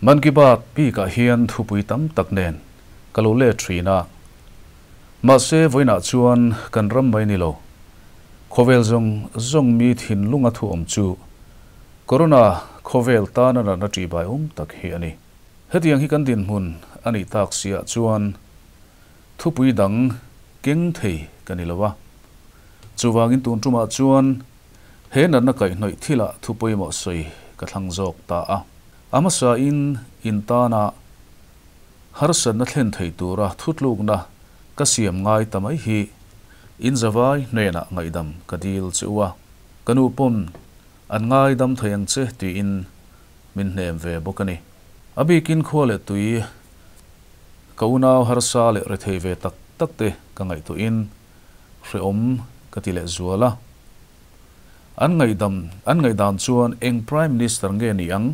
Man Ki Baat bikah hian thupui tam tak nen ka lo let thin a. Mahse vawiinah chuan kan ram mai ni lo, khawvel zawng zawng mi thinlunga thu awm chu Corona khawvel tana natna ṭihbai awm tak hi a ni. Hetiang hi kan dinhmun a nih tak siah chuan thupui dang keng thei ka ni lo a. Chuvangin tun ṭumah chuan he natna kaihhnawih thilah thu pawimawh sawi ka thlang zawk ta a. A hmasain in tana harsatna thlen thei tura thutlukna ka siam ngai ta mai hi in zavai hnenah ngaihdam ka dil che u a. Ka nu pawn an ngaidam thei ang che tiin min hnem ve bawk a ni. A bikin khua leh tui ka unau harsa leh rethei ve tak tak te ka ngaihtuahin hrehawm ka ti leh zual a. An ngaihdam an ngaihdan chuan eng Prime Minister nge ni ang?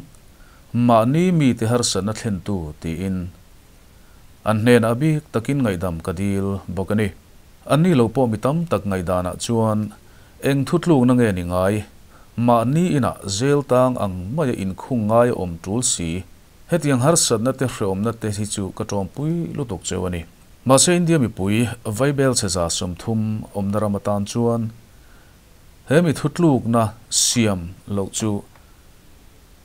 Mahni mite harsatna thlentu tiin an hnenah a bik takin ngaihdam ka dil bawk a ni. Anni lo pawh mi tam tak ngaihdanah chuan eng thutlukna nge ni ngai? Mahni inah zel tang ang maia inkhung ngai a awm tul si. Hetiang harsatna te hrehawmna te hi chu ka tawmpui lutuk cheu a ni. Mahse India mipui Vaibel chhe 30 awmna ram atan chuan he mi thutlukna siam loh chu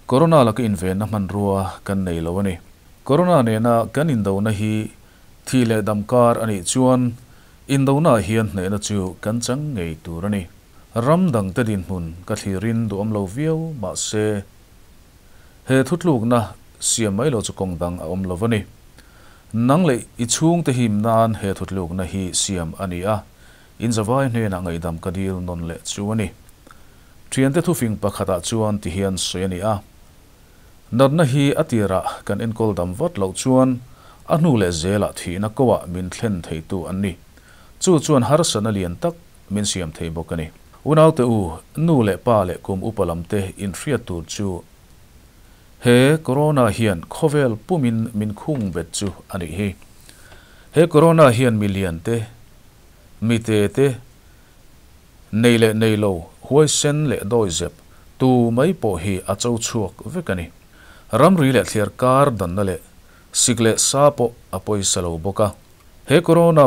Corona laka invenna hmanrua kan nei lo a ni. Corona nena kan indona hi thi leh dam kar a nih chuan indona ah hian hnehna chu kan chang ngei tur a ni. Ram dangte dinhmun ka thlirin duhawm lo viau mahse he thutlukna siam mai lo chu kawng dang a awm lo a ni. Nang leh i chhungte him nan he thutlukna hi siam a ni a, in zavai hnenah ngaihdam ka dil nawn leh chu a ni. Thiante thufing pakhatah chuan ti hian sawi a ni a, Natna hi a tirah kan enkawl dam vat loh chuan a hnu leh zelah thihna koah min thlen theitu an ni. Chu chuan harsatna lian tak min siam thei bawk a ni. Unaute u, nu leh pa leh kum upa lamte inhriat tur chu he Corona hian khawvel pumin min khung bet chu a nih hi. He Corona hian mi lian te, mi te te, nei leh nei lo, huaisen leh dawizep tu mai pawh hi a cho chhuak vek a ni. Ramri leh thliar kar danna leh sik leh sa pawh a pawisa lo bawk a. He Corona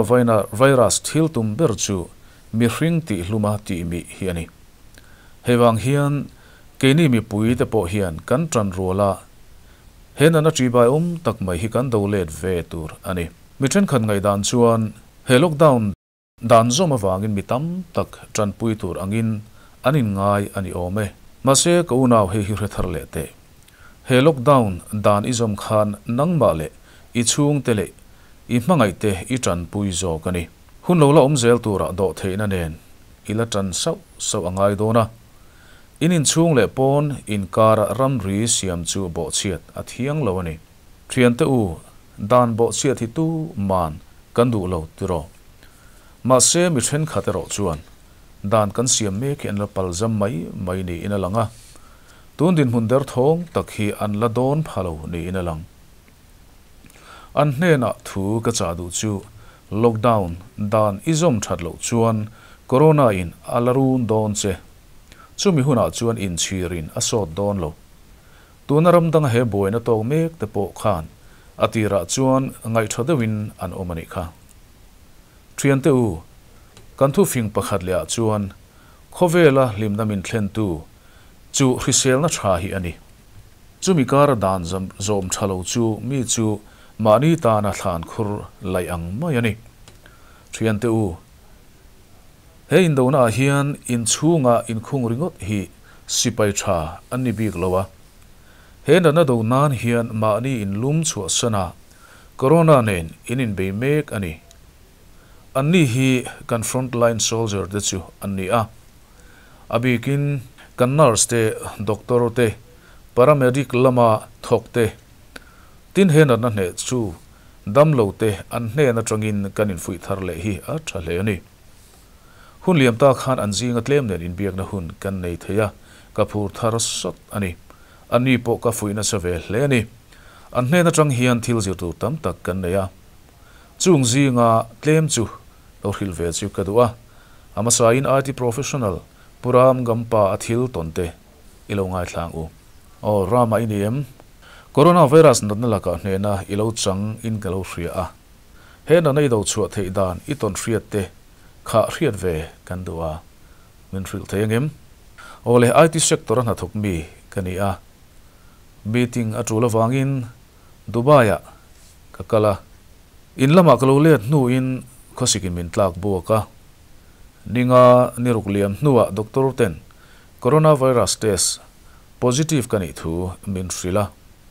virus thil tum ber chu mihring tihhluma tihmih hi a ni. Hei vang hian keini mipui te pawh hian kan tan rual a, he nana ṭihbai awm tak mai hi kan do let ve tur a ni. Mi ṭhenkhat ngaihdan chuan he lockdown dan zawm avangin mi tam tak ṭanpui tur angin an inngai a ni awm e. Mahse ka unau hei hi hre thar leh teh. He lockdown dan i zawm khan nangmah leh i chhungte leh i hmangaihte i ṭanpui zawk a ni. Hun lo la awm zel turah dawh theihna nen i la ṭan sauh sauh a ngai dawn a. In inchhung leh pawn inkara ramri siam chu bawhchhiat a thiang lo a ni. Thiante u, dan bawhchhiat hi tu man kan duh lo tiraw? Mahse mi thenkhat erawh chuan dan kan siam mek hi an la palzam mai mai niin a lang a. Tun dinhmun derthawng tak hi an la dawn pha lo niin a lang. An hnenah thu ka chah duh chu lockdown dan i zawm that loh chuan corona in a la run dawn che. Chumi hunah chuan inchhirin a sawt dawn lo. Tuna ram danga he buaina tawk mek te pawh khan a tirah chuan ngaihṭha deuhin an awm a nih kha. Ṭhiante u, kan thufing pakhat lehah chuan khawvela hlimna min thlentu chu hriselna ṭha hi a ni. Chumi kara dan zawm ṭha lo chu mi chu mahni tana thlan khur laih ang mai a ni. Ṭhiante u, he indonaah hian inchhunga inkhung ringawt hi sipai ṭha an ni bik lo a. He natna do nan hian mahni inlum chhuahsan a, Corona nen in inbei mek a ni. Anni hi kan front line soldier te chu an ni a. A bikin kan nurse te, doctor te, paramedic lama thawk te, tin he natna hneh chu damlo te an hnen atangin kan infuih thar leh hi a tha hle a ni. Hun liam ta khan an zinga tlem nen inbiakna hun kan nei thei a, ka phur thar sawt a ni. Anni pawh ka fuih nasa ve hle a ni. An hnen atang hian thil zir tur tam tak kan nei a. Chung zinga tlem chu lo hrilh ve chu ka duh a. A hmasain IT professional Pu Ram Gampa a thil tawn te i lo ngaithla ang u. Aw, Rama i ni em? Coronavirus natna lakah hnehna i lo chang in ka lo hria a, he natna i do chhuah theih dan i tawn hriat te kha hriat ve kan duh a, min hrilh thei angem? Aw le, IT sector a hnathawk mi ka ni a, meeting a tul avangin Dubai ah ka kal a, in lamah ka lo let hnuin khawsikin min tlak buak a, ninga ni ruk liam hnuah doctor ten coronavirus test positive ka nih thu min hrilh a.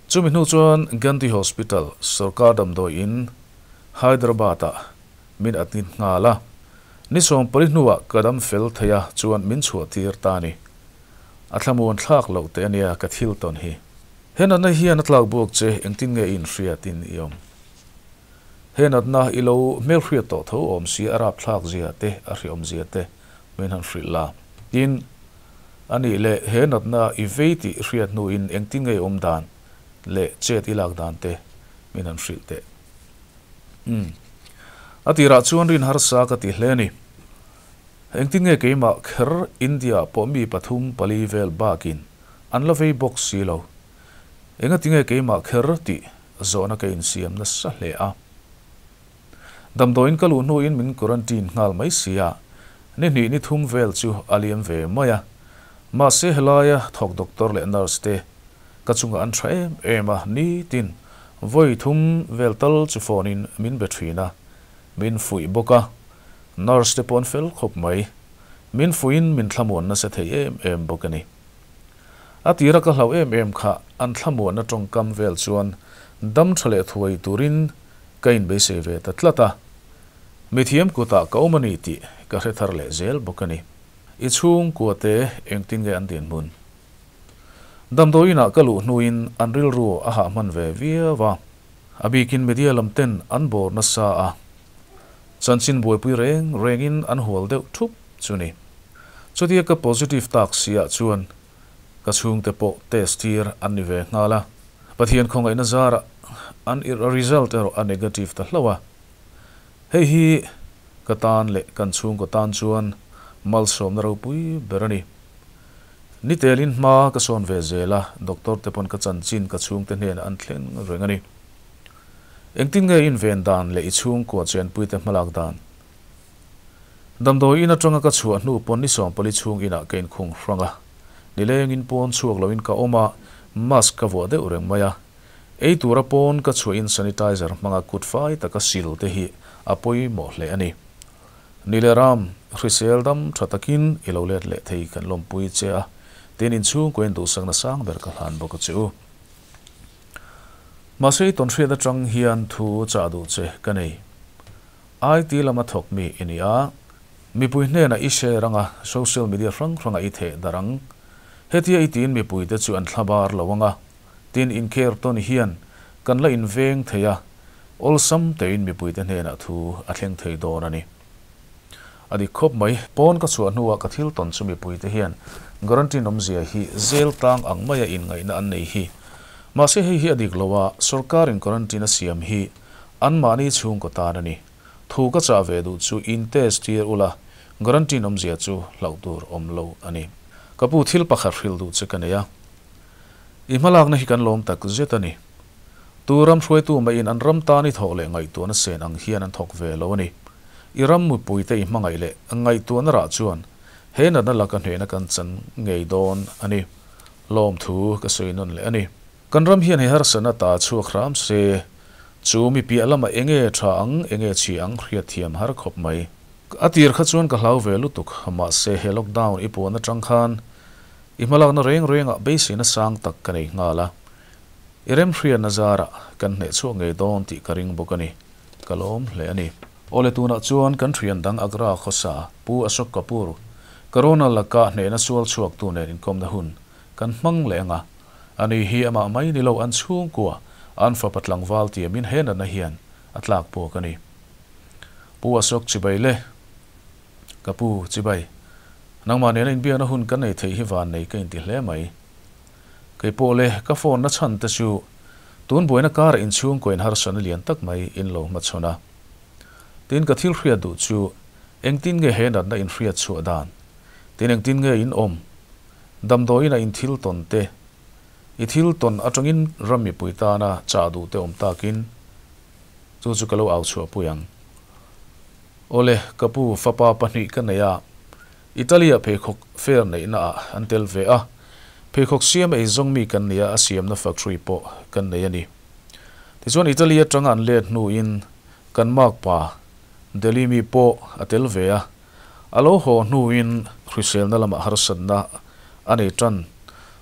Chumi hnu chuan Gandhi Hospital sorkar damdawi in Hyderabad ah min admit nghal a. Ni sawmpali hnuah ka dam fel thei a chuan min chhuah tir ta a ni. A thlamuan thlak loh teh a nia ka thil tawn hi. He natna hian a tlak buak che engtin nge i inhriat in i awm? He natna i lo hmelhriat tawh tho awm si a rapthlak zia te a hriawm zia te min han hrilh la. Tin, a nih leh he natna i vei tih hriat hnuin engtin nge i awm dan leh chet i lak dan te min han hrilh teh. Umm. A tirah chuan rin harsa ka ti hle a ni. Engtin nge keimah kher India pawh mi pathum pali vel bakin an la vei bawk si lo. Engati nge keimah kher tih zawhna ka insiam nasa hle a. Damdawiin ka luh hnuin min quarantine nghal mai si a, ni hnih ni thum vel chu a liam ve mai a. Mahse helaia thawk doctor leh nurse te ka chungah an tha em em a, nitin vawi thum vel tal chu phone in min be thin a, min fuih bawk a. Nurse te pawh an fel khawp mai. Min fuihin min thlamuan nasa thei em em bawk a ni. A tira ka hlauh em em kha an thlamuanna tawngkam vel chuan dam tha leh thuai turin ka inbeisei ve ta tlat a. Mithiam kutah ka awm a ni tih ka hre thar leh zel bawk a ni. I chhungkua te engtin nge an dinhmun? Damdawiinah ka luh hnuin an rilru a hah hman ve viau a. A bikin media lam ten an bawr nasa a. Chanchin buaipui reng rengin an hual deuh thup chu ni. Chutia ka positive tak si ah chuan ka chhungte pawh test tir an ni ve nghal a, Pathian khawngaihna zarah an result erawh a negative ta hlauh a. Hei hi ka tan leh kan chhungkaw tan chuan malsawmna ropui ber a ni. Ni telin hma ka sawn ve zel a, doctor te pawn ka chanchin ka chhungte hnenah an thleng reng a ni. Engtin nge inven dan leh i chhungkua chenpuite hmalak dan? Damdawi in atanga ka chhuah hnu pawn ni 40 chhung inah ka inkhung hrang a, nilengin pawn chhuak loin ka awm a, mask ka vuah deuh reng mai a. Ei tura pawn ka chhuahin sanitizer hmanga kut fai taka sil te hi a pawimawh hle a ni. Ni leh ram, hrisel dam tha takin i lo let leh thei kan lawmpui che a, tin inchhungkaw in duhsakna sang ber ka hlan bawk a che u. Mahse i tawnhriat atang hian thu chah duh che ka nei. IT lama thawk mi i ni a, mipui hnenah i share anga social media hrang hrangah i theh darh ang. Hetia i tiin mipuite chu an thla bar lo anga, tin inkhel tawn hian kan la inveng thei a, awlsam tein mipuite hnenah thu a thleng thei dawn a ni. A dik khawp mai. Pawn ka chhuah hnuah ka thil tawn chu mipuite hian guarantee nawmzia hi zel tlang ang maia inngaihna an nei hi. Mahse hei hi a dik lo a, sorkarin quarantine a siam hi Anmahni chhungkaw tan a ni. Thu ka chah ve duh chu in test tir ula, guarantee awmzia chu hlauh tur awm lo a ni. Ka pu thil pakhat hrilh duh che ka nei a. I hmalakna hi kan lawm tak zet a ni. Tu ram hruaitu maiin an ram tan i thawh leh ngaihtuahna sen ang hian an thawk ve lo a ni. I ram mipuite i hmangaih leh ngaihtuahna rah chuan he natna laka hnehna kan chan ngei dawn a ni. Lawmthu ka sawi nawn leh a ni. Kan ram hian he harsatna ta chhuak hram se, chu mi piah lamah enge tha ang, enge chhi ang hriat thiam har khawp mai. A tir kha chuan ka hlau ve lutuk, mahse he lockdown i puan atang khan i hmalakna reng rengah beiseina sang tak ka nei nghal a, i remhriatna zarah kan hneh chhuak ngei dawn tih ka ring bawk a ni, ka lawm hle a ni. Awle tunah chuan kan thian dang Agra khawsa Pu Ashok Kapoor, Corona laka hnehna sual chhuaktu nen inkawmna hun kan hmang leh ang a, Ani hi amah mai ni lo an chhungkua an fapa tlangval tiamin he natna hian a tlak puak a ni. Pu Ashok chibai le. Ka pu chibai. Nangmah nena inbiakna hun kan nei theih hi van nei ka inti hle mai. Kei pawh le ka phone na chhan te chu tun buaina karah inchhungkua in harsatna lian tak mai in lo hmachhawn a. Tin ka thil hriat duh chu engtin nge he natna in hriat chhuah dan? Tin engtin nge in awm? Damdawiin a inthil tawn te. I thil tawn atangin ram mipui tana chah duh te awm takin chu chu ka lo au chhuah pui ang. Awle, ka pu fapa pahnih ka nei a, Italy ah pheikhawk fair neihna ah an tel ve a, pheikhawk siam ei zawng mi kan nia a siamna factory pawh kan nei a ni. Tichuan Italy atanga an let hnuin kan makpa Delhi mi pawh a tel ve a, a lo haw hnuin hriselna lamah harsatna a nei tan.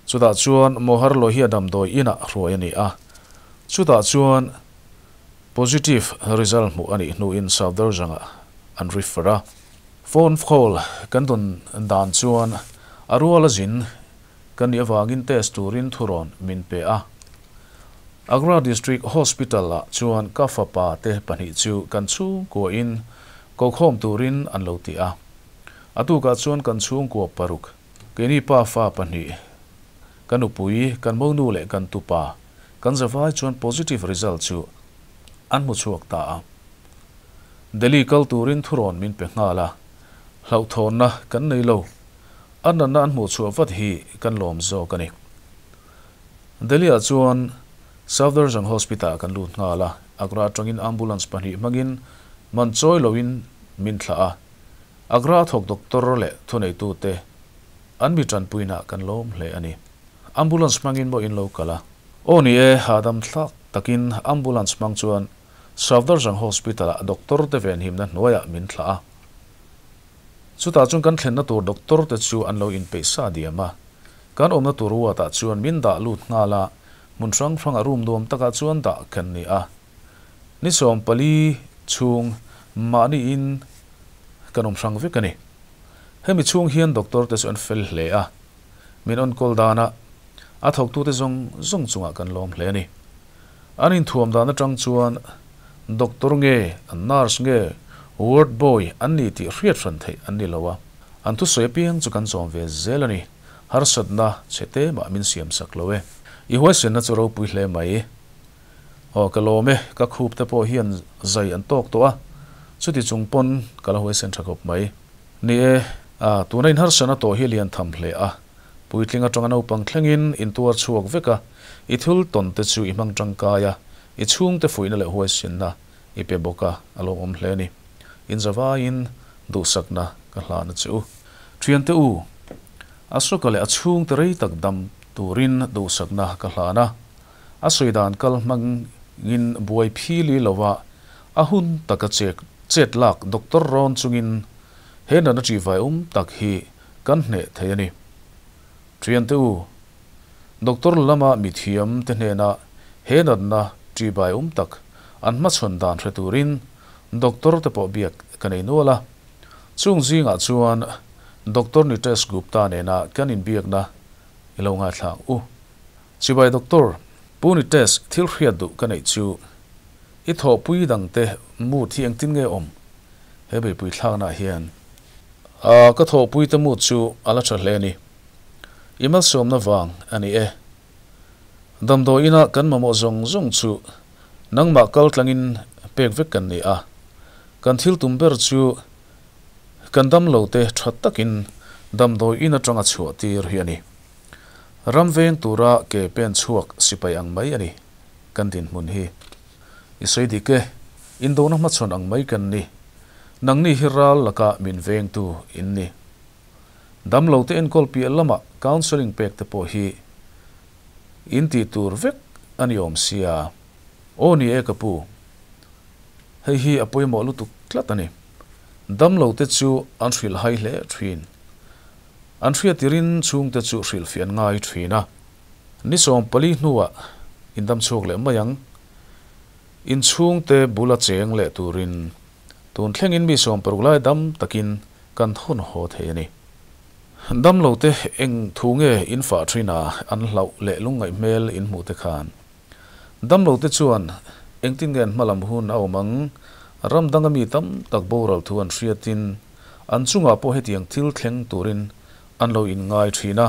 Chutah chuan Mohar Lohia damdawi inah hruai a ni a, chutah chuan positive result hmuh a nih hnuin Safdarjung-ah an refer a. Phone call kan dawn dan chuan a rual a zin kan nih avangin test turin thurawn min pe a. Agra District Hospital ah chuan ka fapa te pahnih chu kan chhungkua in kokhawm turin an lo ti a. A tukah chuan kan chhungkua paruk, keini pa fa pahnih, ka nupui, kan monu leh kan tupa, kan zavai chuan positive result chu an hmu chhuak ta a. Delhi kal turin thurawn min pe nghal a, hlauhthawnna kan nei lo. A natna an hmuh chhuah vat hi kan lawm zawk a ni. Delhi-ah chuan Safdarjung Hospital-ah kan lut nghal a, Agra atangin ambulance pahnih hmangin man chawi loin min thlah a. Agra a thawk doctor leh thuneitute an mi tanpuinaah kan lawm hle a ni. Ambulance hmangin maw in lo kal a? Aw ni e, hahdam thlak takin ambulance hmang chuan Safdarjung Hospital-ah doctor te venhimna hnuaiah min thlah a. Chutah chuan kan thlenna tur doctor te chu an lo inpeih sa diam a. Kan awmna tur ward-ah chuan min dah lut nghal a, hmun hrang hrangah room nuam takah chuan dah kan ni a. Ni 14 chhung mahniin kan awm hrang vek a ni. Hemi chhung hian doctor te chu an fel hle a, min enkawl danah a thawktute zawng zawng chungah kan lawm hle a ni. An inthuam dan atang chuan doctor nge, nurse nge, ward boy an ni tih hriat hran theih an ni lo a, an thusawi apiang chu kan zawm ve zel a ni. Harsatna chhe te mah min siam sak lo e. I huaisenna chu ropui hle mai. Aw ka lawm e, ka khup te pawh hian zai an tawk tawh a, chuti chung pawn ka la huaisen tha khawp mai. Ni e, a tuna in harsatna tawh hi lian tham hle a. Puitling atanga naupang thlengin in tuar chhuak vek a, i thil tawn te chu i hmang tangkai a, i chhungte fuihna leh huaisinna i pe bawk a, a lawmawm hle a ni. In zavaiin duhsakna ka hlan a che u. Thiante u, Ashoka leh a chhungte rei tak dam turin duhsakna ka hlan a, a sawi dan kal hmangin buai phili lova a hun taka chek chet lak doctor rawn chungin he natna ṭihvai awm tak hi Kan hneh thei a ni. Thiante u, Doctor lama mithiam te hnena he natna ṭihbai awm tak an hmachhawn dan hre turin Doctor te pawh biak ka nei nual a. Chung zingah chuan Doctor Nitesh Gupta nena kan inbiakna i lo ngaithla ang u. Chibai Doctor, Pu Nitesh thil hriat duh ka neih chu i thawhpui dangte mood hi engtin nge awm? He beipui thlaknaah hian a ka thawhpui te mut chu a la tha hle a ni. I malsawmna vang a ni e. Damdawi inah kan mamawh zawng zawng chu nangmah kal tlangin pek vek kan ni a. Kan thil tum ber chu kan damlo te tha takin damdawi in atanga chhuah tir hi a ni. Ram veng tura ke pen chhuak sipai ang mai a ni kan dinhmun hi. I sawi dik e, indona hmachhawn ang mai kan ni. Nangni hi ral laka min vengtu in ni. Damlo te enkawl piah lamah counselling pek te pawh hi in tih tur vek a ni awm sia. Aw ni e ka pu. Hei hi a pawimawh lutuk tlat a ni. Damlo te chu an hrilh hai hle thin. An hriatirin chhungte chu hrilhfiah an ngai thin a. Ni 14 hnuah in dam chhuak leh mai ang. In chhungte bul a cheng leh turin tun thlengin mi 60 lai dam takin kan thawn haw thei a ni. Dam lo te eng thu nge in fah thin a, an hlauh leh lungngaih hmel in hmuh te khan. Dam lo te chuan engtin nge an hmalam hun a awm ang, ram danga mi tam tak boral thu an hriatin an chungah pawh hetiang thil thleng turin an lo inngai thin a.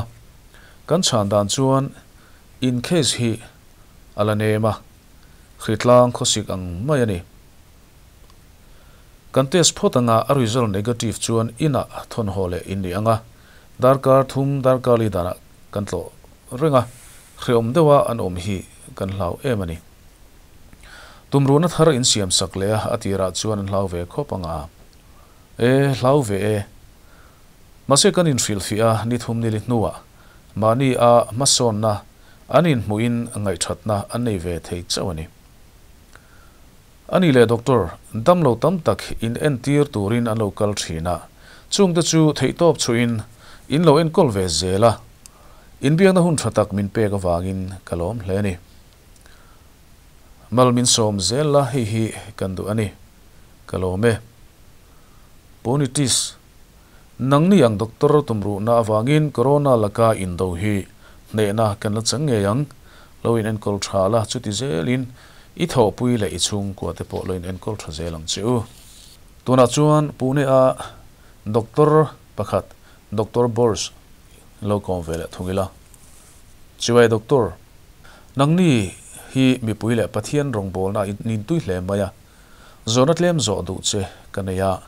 Kan chhan dan chuan in case hi a la nem a, hritlang khawsik ang mai a ni. Kan test phawt anga a result negative chuan inah thawn haw leh in ni ang a, darkar thum darkar li danah kan tlawh reng a, Hreawm deuha an awm hi kan hlau em a ni. Tumruhna thar in siam sak leh a, a tirah chuan an hlau ve khawp ang a. E, hlau ve e. Mahse kan inhrilhfiah a, ni thum nili hnuah mahni a hmasawnna an inhmuhin ngaihthatna an nei ve thei chauh a ni. A ni leh doctor, damlo tam tak in entir turin an lo kal thin a, chungte chu theihtawp chhuihin in lo enkawl ve zel a, inbiakna hun tha tak min pek avangin ka lawm hle a ni. Mal min sawm zel la, hei hi kan duh a ni. Ka lawm e. Ponitis, Nangni ang doctor tumruhna avangin corona laka indo hi hnehna kan la chang ngei ang. Lo in enkawl tha la, chuti zelin i thawhpui leh i chhungkua te pawh lo in enkawl tha zel ang che u. Tunah chuan Pune a doctor pakhat Doctor Bors lo kawm ve leh thung ila. Chibai Doctor, nangni hi mipui leh Pathian rawngbawlna in intui hle mai a, zawhna tlem zawh duh che ka nei a.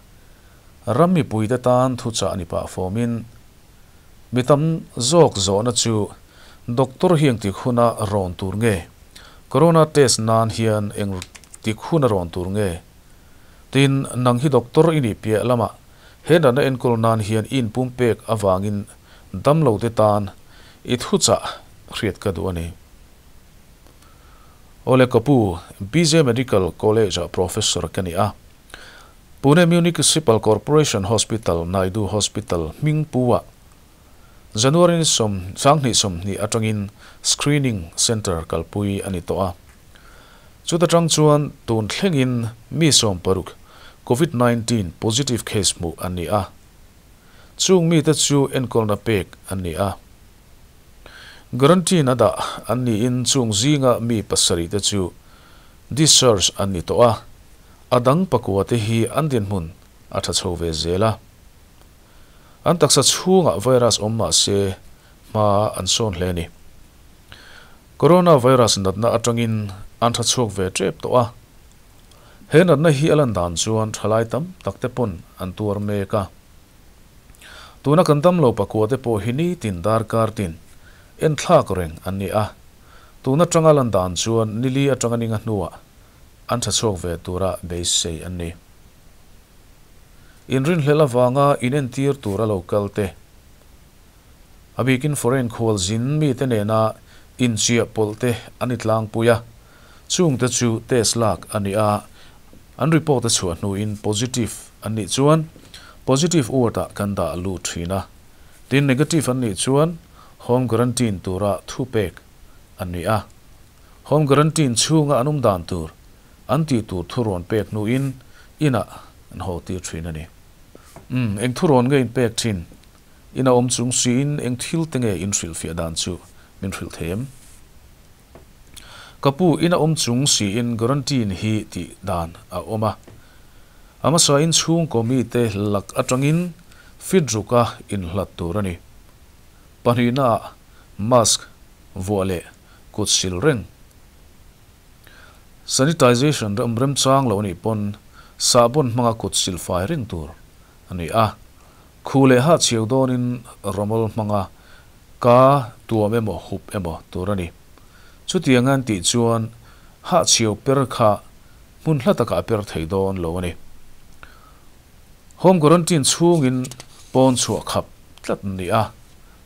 Ram mipuite tan thuchah ni pah fawmin mi tam zawk zawhna chu Doctor hi engtik huna rawn tur nge? Corona test nan hian engtik huna rawn tur nge? Tin, nang hi doctor i nih piah lamah he natna enkawl nan hian i inpumpek avangin damlote tan i thuchah hriat ka duh a ni. Awle ka pu, BJ Medical College-ah Professor ka ni a. Pune Municipal Corporation Hospital, Naidu Hospital, hming pu-ah January ni 2020 atangin Screening Centre kalpui a ni tawh a. Chuta tang chuan tun thlengin mi 60 Covid 19 positive case hmuh an ni a. Chung mite chu enkawlna pek an ni a. Guarantine a dah an niin chung zinga mi pasarih te chu discharge an ni tawh a, a dang pakua te hi an dinhmun a tha chho ve zel a. An taksa chhungah virus awm mah se hma an sawn hle a ni. Coronavirus natna atangin an tha chhuak ve tep tawh a. He natna hi a lan dan chuan thalai tam tak te pawn an tuar mek a. Tuna kan damlo pakua te pawh hi nitin darkar tin en thlak reng an ni a, tun atanga lan dan chuan nili atanga ninga hnuah an tha chhuak ve tura beisei an ni. Inrinhlelh avanga inentir tura lo kal te, a bikin foreign khual zin mite nena inchiah pawlh te an ni tlangpui a, chungte chu test lak a ni a, An report a chhuah hnuin positive an nih chuan positive ward-ah kan dah lut thin a, tin negative an nih chuan home quarantine tura thu pek an ni a. Home quarantine chhunga an awm dan tur an tih tur thurawn pek hnuin inah an haw tir thin a ni. Umm, eng thurawn nge in pek thin? Ina awm chung siin eng thil te nge in hrilhfiah dan chu min hrilh thei em? Ka pu ina awm chung siin quarantine hi tih dan a awm a. A hmasa in chhungkaw mite lak atangin fit ruka inhlat tur a ni. Pahnihna ah mask vuah leh kut sil reng. Sanitization ram remchang lo anih pawn sahbawn hmanga kut sil fai reng tur a ni a. Khu leh hahchhiau dawnin rawmawl hmanga Ka tuam emaw hup emaw tur a ni. Chutiang an tih chuan hahchhiau per kha hmun hla takah a per thei dawn lo a ni. Home quarantine chhungin pawn chhuah khap tlat an ni a,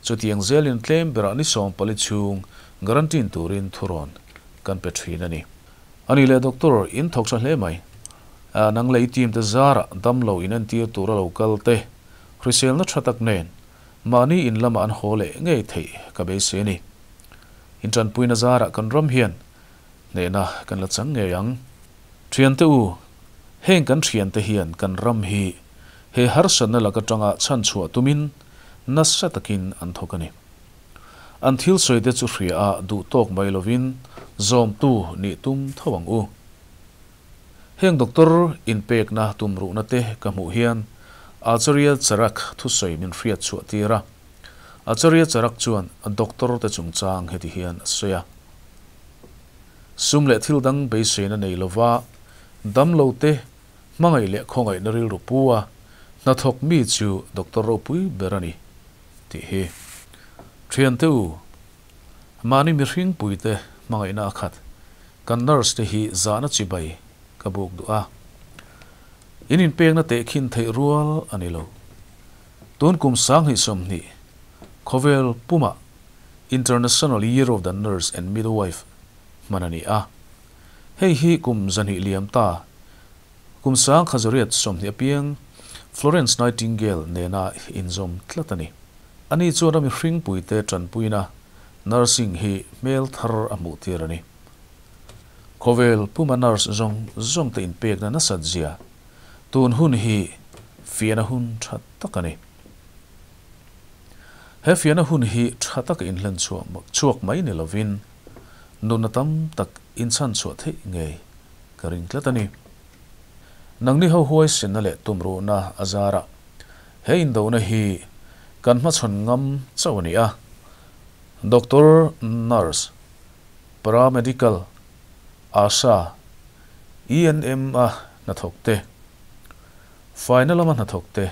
chutiang zelin tlem berah ni 14 chhung guarantine turin thurawn kan pe thin a ni. A ni leh doctor, in thawk tha hle mai. Nang leh i team te zarah damlo inentir tura lo kal te hriselna tha tak nen Mahni in lamah an haw leh ngei theih ka beisei a ni. Intanpuina zarah kan ram hian hnehna kan la chang ngei ang. Thiante u, heng kan thiante hian kan ram hi he harsatna lak atanga chhanchhuah tumin nasa takin an thawk a ni. An thil sawite chu hria a duh tawk mai lovin zawmtu nih tum tho ang u. Heng doctor inpekna tumruhna te ka hmuh hian Acharya Charak thusawi min hriat chhuah tir a. Acharya Charak chuan doctor te chungchang heti hian a sawi a. Sum leh thil dang beiseina nei lova damlo te hmangaih leh khawngaihna rilru pu a hnathawk mi chu doctor ropui ber a ni tih hi. Thiante u. Mahni mihring puite hmangaihna a khat kan nurse te hi zahna chibai ka buk duh a. In inpekna tehkhin theih rual a ni lo. Tun kum 2020 khawvel pumah International Year of the Nurse and Midwife hman a ni a. Hei hi kum 200 liam ta kum 1820 apiang Florence Nightingale nena inzawm tlat a ni. Ani chuan a mihring puite tanpuina nursing hi hmel thar a hmuh tir a ni. Khawvel puma nurse zawng zawng te inpekna nasat zia tun hun hi fiahna hun tha tak a ni. He fiahna hun hi tha taka inhlen chhuak mai ni lovin nunna tam tak inchhan chhuah theih ngei ka ring tlat a ni. Nangni ho huaisenna leh tumruhna a zara he indona hi kan hmachhawn ngam chauh a ni a. Doctor, nurse, paramedical, ASHA, ENM a hnathawk te, faina lama hnathawk te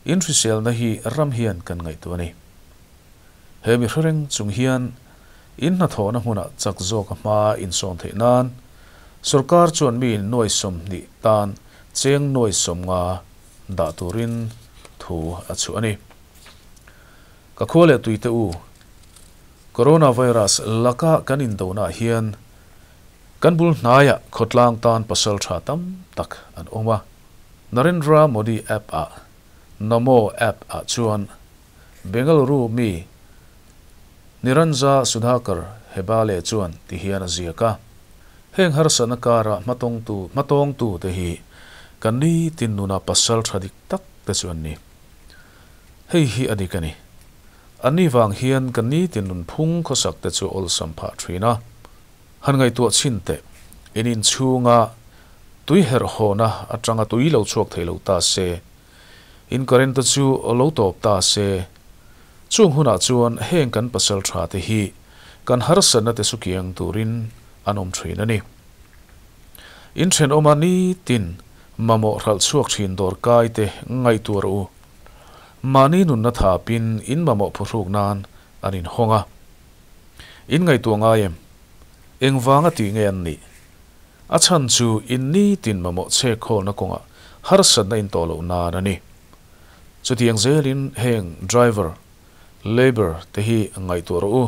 inhriselna hi ram hian kan ngaihtuah a ni. He mi hrereng chung hian in hnathawhna hmunah chak zawk a hma insawn theih nan sorkar chuan mi nuai 20 tan cheng nuai 50 dah turin thu a chhuah a ni. Ka khua leh tuite u, coronavirus laka kan indona hian kan bul hnaia khawtlang tan pasal tha tam tak an awm a. Narendra Modi app a Namo app a chuan Bengaluru mi Niranja Sudhakar Hebale chuan ti hian a ziak a. Heng harsatna kara hmatawng tu te hi kan ni tin nuna pasal tha dik tak te chu an ni. Hei hi a dik a ni. Anni wang hian kan ni tin nun phung khawsak te chu awlsam phah thin a. Han ngaihtuah chin te in inchhunga tui herh hawna atanga tui lo chhuak thei lo ta se, in current te chu lo tawp ta se, chung hunah chuan heng kan pasal tha te hi kan harsatna te chu kiang turin an awm thin a ni. In then awma ni tin mamawh hralh chhuak thin dawr kai te ngaihtuah rawh u. Mahni nunna thapin in mamawh phuhruk nan an inhawng a. In ngaihtuah ngai em? Eng vanga tih nge an nih? A chhan chu in ni tin mamawh chhek khawlna kawngah harsatna in tawh loh nan a ni. Chutiang zelin heng driver, labour te hi ngaihtuah rawh u.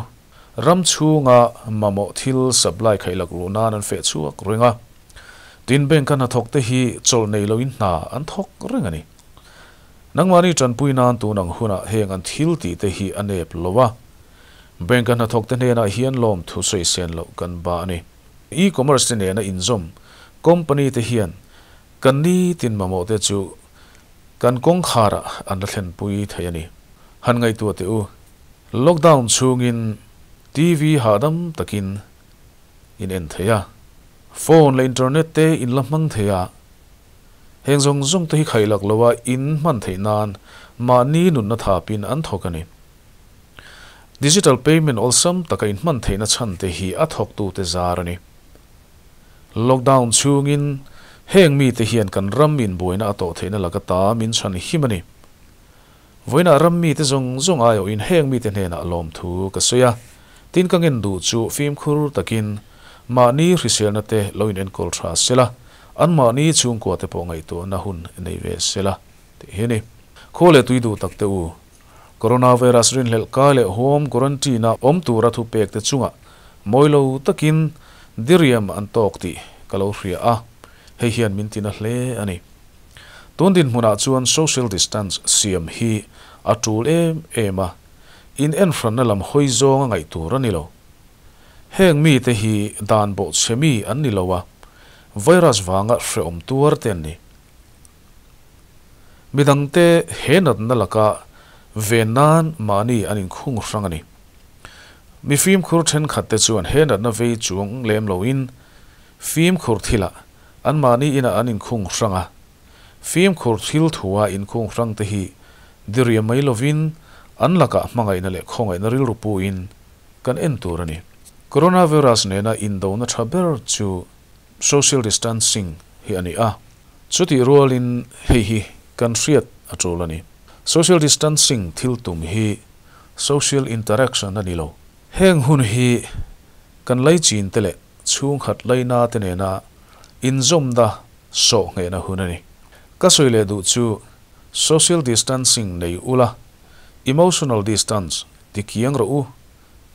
Ram chhunga mamawh thil supply khaih lak luh nan an feh chhuak reng a. Tin bank a hnathawk te hi chawlh nei loin hna an thawk reng a ni. Nangmahni tanpui nan tun ang hunah heng an thil tih te hi a nep lo a. Bank a hnathawk te hnenah hian lawm thu sawi sen loh kan ba a ni. E-commerce te nena inzawm company te hian kan ni tin mamawh te chu kan kawng kharah an la thlen pui thei a ni. Han ngaihtuah teh u, lockdown chhungin TV hahdam takin in en thei a, phone leh internet te in la hmang thei a, heng zawng zawng te hi khaih lak loa in hman theih nan mahni nunna thapin an thawk a ni. Digital payment awlsam taka in hman theihna chhan te hi a thawktu te zar a ni. Lockdown chhungin heng mi te hian kan ram in buaina a tawh theihna laka ta min chhan him a ni. Vawiinah ram mi te zawng zawng aiawhin heng mi te hnenah lawm thu ka sawi a. Tin ka ngen duh chu fimkhur takin mahni hriselna te lo in enkawl tha sela, an mahni chhungkua te pawh ngaihtuahna hun nei ve sela tih hi a ni. Khaw leh tui duh tak te u, coronavirus rinhlelh kai leh home quarantine a awm tura thu pek te chungah mawi lo takin diriam an tawk tih ka lo hria a, hei hian min tina hle a ni. Tun dinhmunah chuan social distance siam hi a tul em em a, in enhranna lam hawi zawng a ngaih tur a ni lo. Heng mi te hi dan bawh chhe mi an ni lo a, virus vanga hrehawm tuar te an ni. Midangte he natna laka ven nan mahni an inkhung hrang a ni. Mi fimkhur thenkhat te chuan he natna vei chuang lem loin fimkhur thilah an mahni inah an inkhung hrang a. Fimkhur thil thua inkhung hrang te hi diriam mai lovin an lakah hmangaihna leh khawngaihna rilru puin kan en tur a ni. Coronavirus nena indona tha ber chu social distancing hi a ni a. Chutih rualin hei hi kan hriat a tul a ni. Social distancing thil tum hi social interaction a ni lo. Heng hun hi kan laichin te leh chhungkhat laina te nena inzawmna sawh nghehna hun a ni. Ka sawi leh duh chu social distancing nei ula, emotional distance tikiang rawh u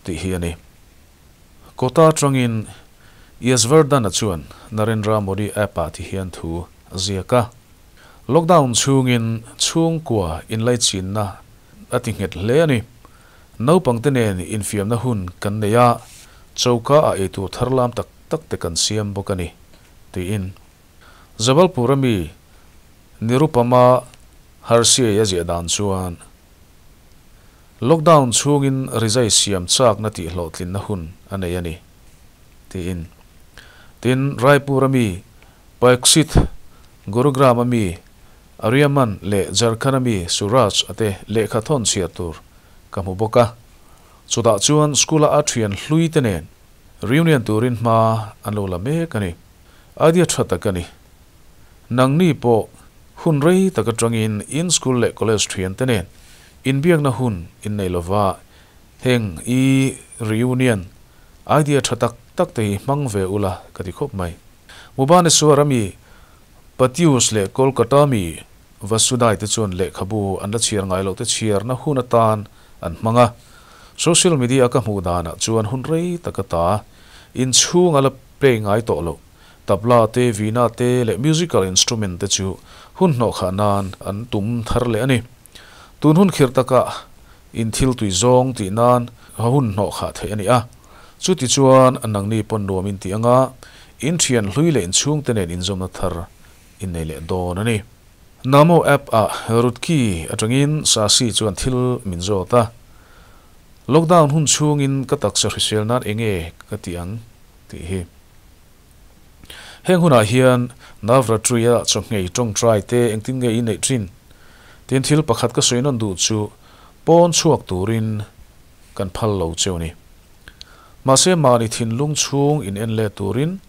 tih hi a ni. Kawta atangin Yashvardhan-a chuan Narendra Modi app-ah ti hian thu a ziak a. Lockdown chhungin chhungkua inlaichinna a ti nghet hle a ni. Naupangte nen infiamna hun kan nei a, choka ah eitur tharlam tak tak te kan siam bawk a ni, tiin Jabalpur-a mi Nirupama Harsiai a ziah dan chuan Lockdown chhungin rizai siam chakna tihhlawhtlinna hun a nei a ni, tiin. Tin, Raipur-a mi Paikshit, Gurugram-a mi Aryaman leh Jharkhand-a mi Suraj a te lehkha thawn chhiar tur ka hmu bawk a. Chutah chuan school-a a thian hlui te nen reunion turin hma an lo la mek a ni. Idea tha tak a ni. Nangni pawh hun rei tak atangin in school leh college thian te nen inbiakna hun in nei lova, heng i reunion idea tha tak tak te hi hmang ve ula ka ti khawp mai. Bhubaneswar-a mi Patius leh Kolkata mi Vasudai te chuan lehkhabu an la chhiar ngai loh te chhiarna hun atan an hmang a. Social media a ka hmuh danah chuan hun rei tak a ta. Inchhung a la play ngai tawh loh. Tabla te, veena te leh musical instrument te chu hun hnawhkhah nan an tum thar leh a ni. Tun hun khirh takah inthil tui zawng tih nan hun hnawhkhah theih a ni a. Chuti chuan nangni pawn nuam in tih anga in thian hlui leh inchhungte nen inzawmna thar in nei leh dawn a ni. Namo app ah Rutki atangin Sasi chuan thil min zawt a, Lockdown hun chhungin ka taksa hrisel nan enge ka tih ang tih hi. Heng hunah hian Navratri-a chawhngei tawngtai te engtin nge i neih thin? Tin thil pakhat ka sawi nawn duh chu pawn chhuak turin kan phal lo cheu ni. Mahse mahni thinlung chhung in en let turin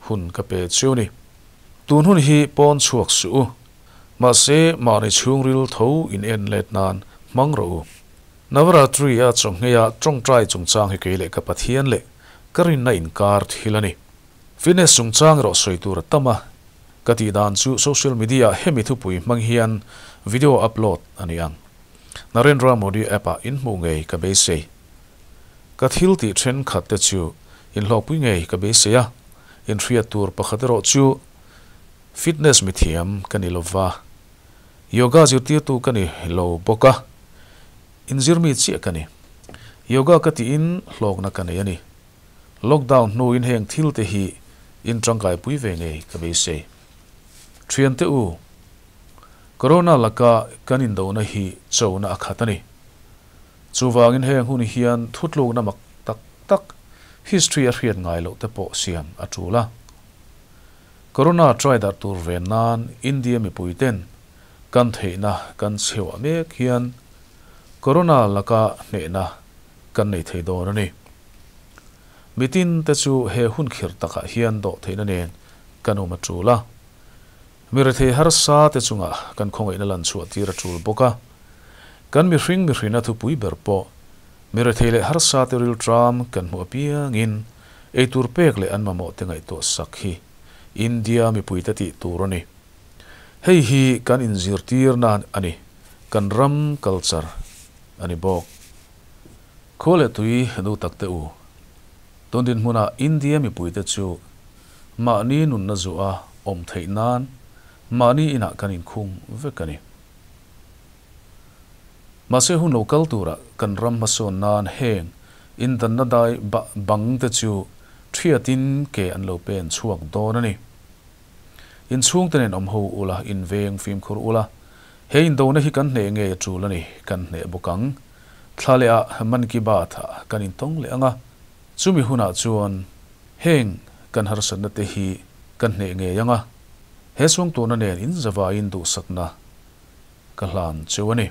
hun ka pe cheu ni. Tun hun hi pawn chhuak suh u. Mahse mahni chhungril tho in en let nan hmang rawh u. Navaratri-a chawhngei-a tawngtai chungchang hi kei leh ka Pathian leh ka rinna inkar thil a ni. Fitness chungchang erawh sawi tur a tam a, ka tih dan chu social media ah hemi thupui hmang hian video upload a ni ang. Narendra Modi app ah inhmuh ngei ka beisei. Ka thil tih thenkhat te chu inhlawhpui ngei ka beisei a, inhriat tur pakhat erawh chu fitness mithiam ka ni lova, yoga zirtirtu ka ni lo bawk a, inzirmi chiah ka ni. Yoga ka tiin hlawkna ka nei a ni. Lockdown hnuin heng thil te hi in tangkaipui ve ngei ka beisei. Thiante u, Corona laka kan indohna hi chona a khat a ni. Chuvangin heng hun hian thutlukna mak tak tak history a hriat ngai loh te pawh siam a tul a. Corona try darh tur ve nan India mipui ten kan theihna kan chheuah mek hian Corona laka hnehna kan nei thei dawn a ni. Mitin te chu he hun khirh takah hian dawh theihna nen kan awm a tul a. Mi rethei harsa te chungah kan khawngaihna lan chhuah tir a tul bawk a. Kan mihring mihrina thupui ber pawh mi rethei leh harsa te rilṭam kan hmuh apiangin eitur pek leh an mamawh te ngaihtuah sak hi India mipuite tih tur a ni. Hei hi kan inzirtirna a ni, kan ram culture a ni bawk. Khua leh tui nu tak te u. Tun dinhmunah India mipuite chu mahni nunna zuah awm theih nan mahni inah kan inkhung vek a ni. Mahse hun lo kal turah kan ram hmasawn nan heng indanna dai bang te chu thiatin ke an lo pen chhuak dawn a ni. Inchhungte nen awm ho ula, inveng fimkhur ula, he indona hi kan hneh ngei a tul a ni, kan hneh bawk ang. Thla leh ah Mann Ki Baat ah kan intawng leh ang a, chumi hunah chuan heng kan harsatna te hi kan hneh ngei ang a, he suangtuahna nen inzavaiin duhsakna ka hlan cheu a ni.